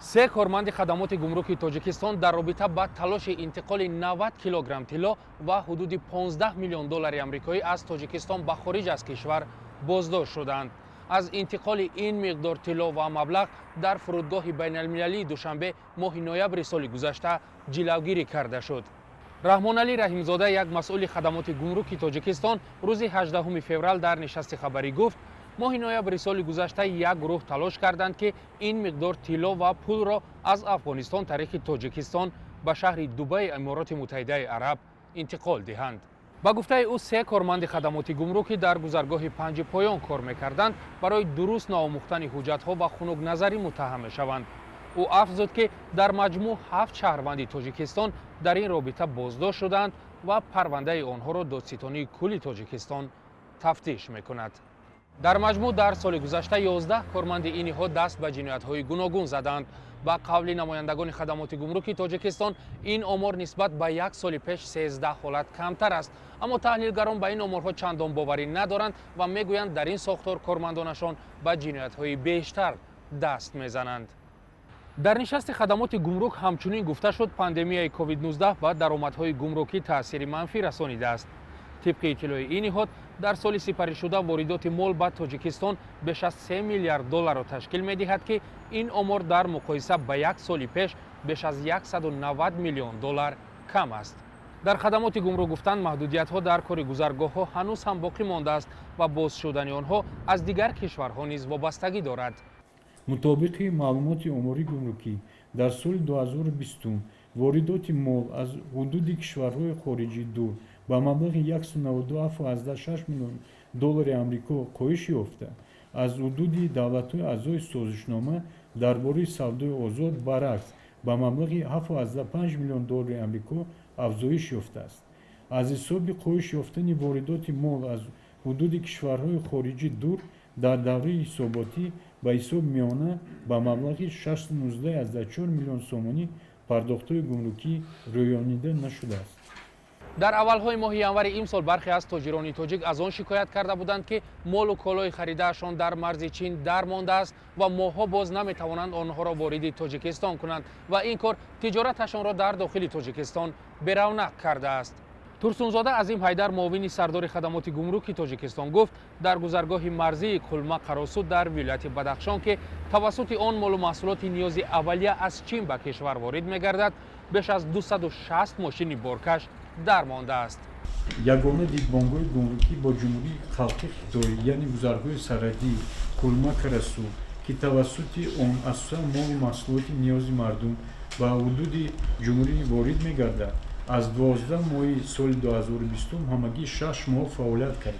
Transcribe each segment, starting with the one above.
Се корманди хадамоти гумруки Тоҷикистон дар робита ба талоши интиқоли 90 килограмм тилло ва ҳудуди 15 миллион доллари амрикоӣ аз Тоҷикистон ба хориҷ аз кишвар боздошт шуданд. Аз интиқоли ин миқдор тилло ва маблағ дар фурудгоҳи байналмилалии Душанбе моҳи ноябри соли гузашта ҷилавгирӣ карда шуд. Раҳмоналӣ Раҳимзода, як масъули хадамоти гумруки Тоҷикистон, рӯзи 18 феврал дар нишасти хабарӣ гуфт, моҳи ноябри соли гузашта як гурӯҳ талош карданд, ки ин миқдор тилло ва пулро аз Афғонистон тариқи Тоҷикистон ба шаҳри Дубаи Амороти Муттаҳидаи Араб интиқол диҳанд. Ба гуфтаи ӯ, се корманди хадамоти гумрукӣ дар гузаргоҳи Панҷи Поён кор мекарданд, барои дуруст наомӯхтани ҳуҷҷатҳо ва хунукназарӣ муттаҳам мешаванд. Ӯ афзуд, ки дар маҷмӯъ ҳафт шаҳрванди Тоҷикистон дар ин робита боздошт шуданд ва парвандаи онҳоро Додситонии кулли Тоҷикистон тафтиш мекунад. Дар маҷмӯъ дар соли гузашта 11 корманди ин ниҳод даст ба ҷиноятҳои гуногун заданд. Ба қавли намояндагони хадамоти гумруки Тоҷикистон, ин омор нисбат ба як соли пеш 13 ҳолат камтар аст. Аммо таҳлилгарон ба ин оморҳо чандон боварӣ надоранд ва мегӯянд, дар ин сохтор кормандонашон ба ҷиноятҳои бештар даст мезананд. Дар нишасти хадамоти гумрук ҳамчунин гуфта шуд, пандемияи COVID-19 ба даромадҳои гумрукӣ таъсири манфӣ расонидааст. Тибқи иттилои ин ниҳод, дар соли сипаришуда воридоти мол ба Тоҷикистон беш аз 3 миллиард долларро ташкил медиҳад, ки ин омор дар муқоиса ба як соли пеш беш аз 190 миллион доллар кам аст. Дар хадамоти гумрук гуфтанд, маҳдудиятҳо дар кори гузаргоҳҳо ҳанӯз ҳам боқӣ мондааст ва боз шудани онҳо аз дигар кишварҳо низ вобастагӣ дорад. Мутобиқи маълумоти омори гумрукӣ, дар соли 2020 воридоти мол аз ҳудуди кишварҳои хориҷӣ дур ба маблағи 192,6 миллион доллари Амрико коҳиш ёфта, аз ҳудуди давлатҳои аъзои созишнома дар бораи савдои озод, баръакс, ба маблағи 7,5 миллион доллари Амрико афзоиш ёфтааст. Аз ҳисоби коҳиш ёфтани воридоти мол аз ҳудуди кишварҳои хориҷӣ дур дар давраи ҳисоботӣ ба ҳисоби миёна ба маблағи 619,4 миллион сомонӣ пардохтҳои гумрукӣ рӯёнида нашудааст. Дар аввалҳои моҳи январи имсол бархе аз тоҷирони тоҷик аз он шикоят карда буданд, ки молу колои харидаашон дар марзи Чин дар мондааст ва моҳҳо боз наметавонанд онҳоро вориди Тоҷикистон кунанд ва ин кор тиҷораташонро дар дохили Тоҷикистон беравнақ кардааст. Турсунзода Азим Ҳайдар, муовини сардори хадамоти гумруки Тоҷикистон, гуфт, дар гузаргоҳи марзии Кулма Қаросу дар вилояти Бадахшон, ки тавассути он молу маҳсулоти ниёзи аввалия аз Чин ба кишвар ворид мегардад, беш аз 260 мошини боркаш дар мондааст. Ягона дидбонгоҳи гумрукӣ бо Ҷумҳурии Халқи Хитой, яъне гузаргоҳи сарҳадии Кулма Карасу, ки тавассути он асосан молу маҳсулоти ниёзи мардум ба ҳудуди ҷумҳурӣ ворид мегардад, аз 12 моҳи соли 2020 ҳамагӣ 6 моҳ фаъолият кард.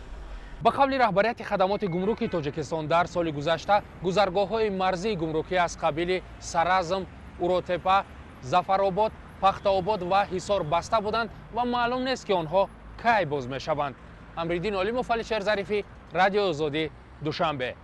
Ба қавли раҳбарияти хадамоти гумруки Тоҷикистон, дар соли гузашта гузаргоҳҳои марзии гумрукӣ аз қабили Саразм, Уротепа, Зафаробод, Пахтаобод ва Ҳисор баста буданд ва маълум нест, ки онҳо кай боз мешаванд. Амриддин Олимов, Алишер Зарифӣ, Радиои Озодӣ, Душанбе.